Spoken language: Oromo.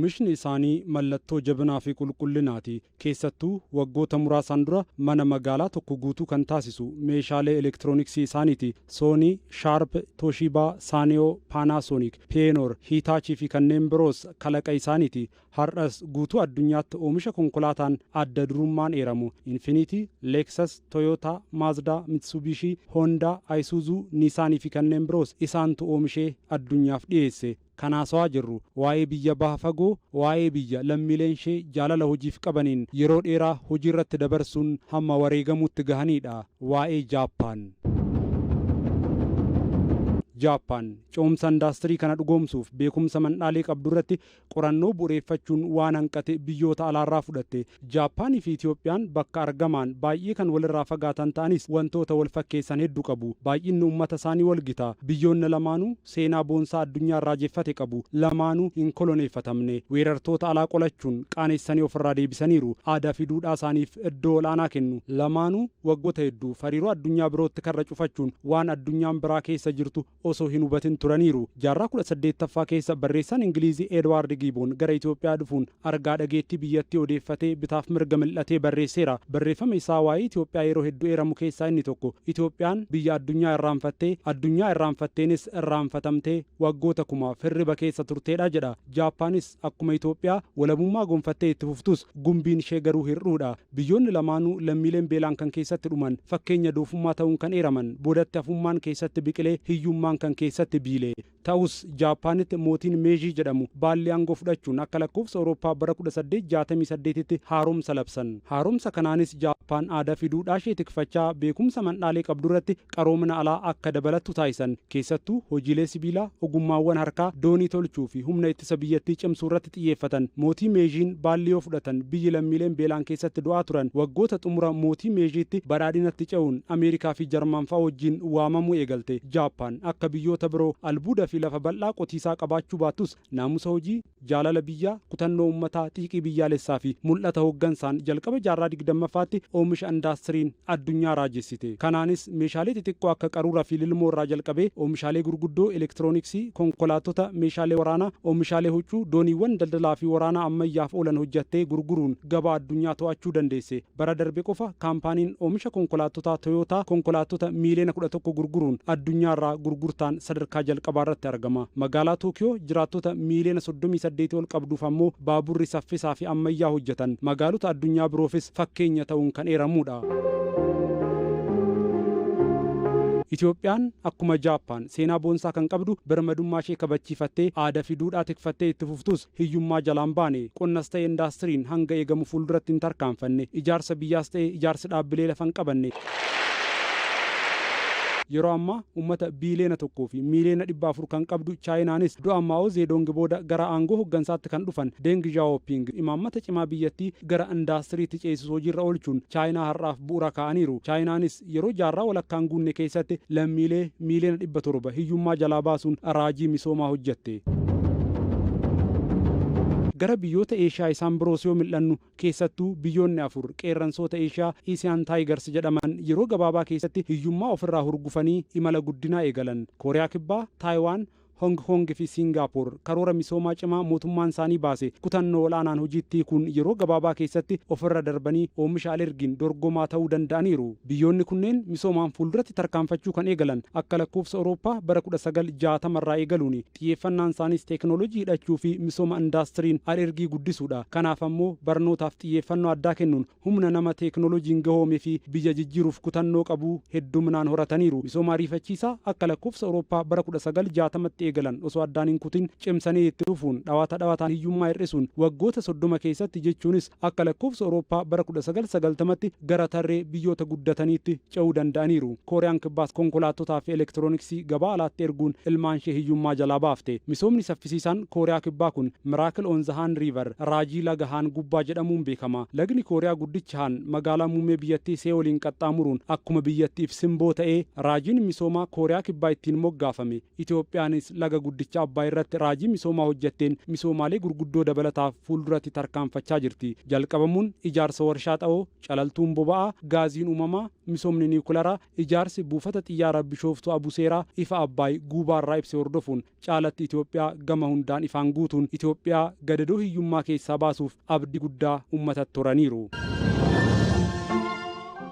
Oomishni isaanii mallattoo jabinaa fi qulqullinaati. Keessattuu waggoota muraasaan dura mana magaalaa tokko guutuu kan taasisu meeshaalee elektirooniksii isaaniiti. Soonii, Shaarp, Toshibaa, Saaniyoo, Paanaasoonik, Peenoor, Hiitaachii fi kanneen biroos kalaqa isaaniiti. Har'as guutuu addunyaatti oomisha konkolaataan adda durummaan eeramu. Infiniitii, Leeksas, Toyootaa, Maazdaa, Mitsubiishii, Hoondaa, Ayisuuzuu, Niisaanii fi kanneen biroos isaantu oomishee addunyaaf dhiyeesse. Kan haasawaa jirru waa'ee biyya baha fagoo, waa'ee biyya lammiileen ishee jaalala hojiif qabaniin yeroo dheeraa hojii irratti dabarsuun hamma wareegamuutti gahanidha. Waa'ee Jaappaan. Jaappaan ce'umsa indaastirii kana dhugoomsuuf beekumsa mandhaalee qabdu irratti qorannoo bu'uureffachuun waan hanqate biyyoota alaarraa fudhatte. Jaappaanii fi Itoophiyaan bakka argamaan baay'ee kan walirraa fagaatan ta'anis wantoota wal fakkeessan hedduu qabu. Baay'inni uummata isaanii wal gita. Biyyoonni lamaanuu seenaa boonsaa addunyaa irraa raajeffate qabu. Lamaanuu hin koloneeffatamne. Weerartoota alaa qolachuun qaanessanii ofirraa deebisaniiru. Aadaa fi duudhaa isaaniif iddoo olaanaa kennu. Lamaanuu waggoota hedduu hariiroo addunyaa birootti karra cufachuun waan addunyaan biraa keessa jirtu osoo hin hubatin turaniiru. Jaarraa 18ffaa keessa barreessaan Ingilizii Edwaard Giiboon gara Itoophiyaa dhufuun argaa dhageettii biyyattii odeeffatee bitaaf mirga mil'atee barreesseera. Barreeffama isaa waa'ee Itoophiyaa yeroo hedduu eeramu keessaa inni tokko Itoophiyaan biyya addunyaa irraanfattee, addunyaa irraanfatteenis irraanfatamtee waggoota kumaaf hirriba keessa turteedha jedha. Jaappaanis akkuma Itoophiyaa walabummaa gonfattee itti fuftus gumbiin ishee garuu hir'uudha. Biyyoonni lamaanuu lammiileen beelaan kan keessatti dhuman, fakkeenya doofummaa ta'uun kan eeraman, boodatti hafummaan keessatti biqilee hiyyummaan kan keessatti biile. Ta'us Jaappaanitti mootiin Meezii jedhamu baalli aangoo fudhachuun akka lakkoofsa Awurooppaa bara 1868tti haaromsa labsan. Haaromsa kanaanis Jaappaan aadaa fi duudhaa ishee tikfachaa beekumsa mandhaalee qabdu irratti qaroomina alaa akka dabalattu taasisan. Keessattuu hojiilee sibiilaa, ogummaawwan harkaa, doonii tolchuu fi humna ittisa biyyattii cimsuu irratti xiyyeeffatan. Mootii Meeziin baalli yoo fudhatan biyyi lammiileen beelaan keessatti du'aa turan waggoota xumura mootii Meeziitti badhaadhinatti ce'uun Ameerikaa fi Jarman fa'aa wajjin waamamuu eegalte. Jaappaan akka biyyoota biroo albuuda fi lafa bal'aa qotiisaa qabaachuu baattus naamusa hojii, jaalala biyyaa, kutannoo uummataa, xiiqii biyyaalessaa fi mul'ata hooggansaan jalqaba jaarraa 20ffaatti oomisha indaastiriin addunyaa raajessite. Kanaanis meeshaalee xixiqqoo akka qaruuraa fi lilmoo irraa jalqabee oomishaalee gurguddoo elektirooniksii, konkolaattota, meeshaalee waraanaa, oomishaalee huccuu, dooniiwwan daldalaa fi waraanaa ammayyaaf oolan hojjattee gurguruun gabaa addunyaa to'achuu dandeesse. Bara darbe qofa kaampaaniin oomisha konkolaattotaa Toyootaa konkolaattota miiliyoona 11 gurguruun addunyaarraa gurgurtaan sadarkaa jalqabaa irratti argama. Magaalaa Tookiyoo jiraattota miiliyoona 38 ol qabduuf ammoo baaburri saffisaa fi ammayyaa hojjetan magaalota addunyaa biroofis fakkeenya ta'uun kan eeramudha. Itoophiyaan akkuma Jaappaan seenaa boonsaa kan qabdu, birmadummaa ishee kabachiifattee aadaa fi duudhaa tikfattee itti fuftus hiyyummaa jalaan baane. Qonnas ta'e indaastiriin hanga eegamu fuulduratti hin tarkaanfanne. Ijaarsa biyyaas ta'e ijaarsi dhaabbilee lafa hin qabanne. Yeroo ammaa uummata biiliyoona 1 fi miiliyoona 400 kan qabdu Chaayinaanis du'a Maa'oo Zeedong booda gara aangoo hooggansaatti kan dhufan Deng Xiaoping imaammata cimaa biyyattii gara indaastiriitti ceesisu hojiirra oolchuun Chaayinaa har'aaf bu'uura kaa'aniiru. Chaayinaanis yeroo jaarraa walakkaan guunne keessatti lammiilee miiliyoona 700 hiyyummaa jalaa baasuun raajii misoomaa hojjette. Gara biyyoota Eeshiyaa isaan biroos yoo mil'annu, keessattuu biyyoonni afur qeerransoota Eeshiyaa, Asian Tigers jedhaman, yeroo gabaabaa keessatti hiyyummaa ofirraa hurgufanii imala guddinaa eegalan. Kooriyaa Kibbaa, Taayiwaan, Hong Kong fi Siingaappoor karoora misoomaa cimaa mootummaan isaanii baase kutannoo olaanaan hojiitti hiikuun yeroo gabaabaa keessatti ofirra darbanii oomisha alergiin dorgomaa ta'uu danda'aniiru. Biyyoonni kunneen misoomaan fuulduratti tarkaanfachuu kan eegalan akka lakkoofsa Awurooppaa bara 1960 irraa eegaluuni. Xiyyeeffannaan isaaniis teekinooloojii hidhachuu fi misooma indaastiriin alergii guddisuudha. Kanaaf ammoo barnootaaf xiyyeeffannoo addaa kennuun humna nama teekinooloojiin gahoomee fi biyya jijjiiruuf kutannoo qabu hedduminaan horataniiru. Misooma ariifachiisaa akka lakkoofsa Awurooppaa bara 1960tti eegalan osoo addaan hin kutin cimsanii itti fufuun dhawaata dhawaataan hiyyummaa hir'isuun waggoota 30 keessatti, jechuunis akka lakkoofsa Awurooppaa bara 1990tti gara tarree biyyoota guddataniitti ce'uu danda'aniiru. Kooriyaan Kibbaas konkolaattotaa fi elektirooniksii gabaa alaatti erguun ilmaan ishee hiyyummaa jalaa baafte. Misoomni saffisiisaan Kooriyaa Kibbaa kun Miracle on the Han River, raajii laga Haan gubbaa jedhamuun beekama. Lagni Kooriyaa guddichi Haan magaalaa muummee biyyattii See'ooliin qaxxaamuruun akkuma biyyattiif simboo ta'ee raajiin misoomaa Kooriyaa Kibbaa ittiin moggaafame. Itoophiyaanis laga guddicha Abbaay irratti raajii misoomaa hojjetteen misoomaalee gurguddoo dabalataaf fuulduratti tarkaanfachaa jirti. Jalqabamuun ijaarsa warshaa xaa'oo, calaltuun boba'aa, gaaziin uumamaa, misoomni niwukilaraa, ijaarsi buufata xiyyaara Bishooftuu Abuseeraa ifa Abbaay guubaarraa ibse hordofuun caalatti Itoophiyaa gama hundaan ifaan guutuun Itoophiyaa gadadoo hiyyummaa keessaa baasuuf abdii guddaa uummatatti horaniiru.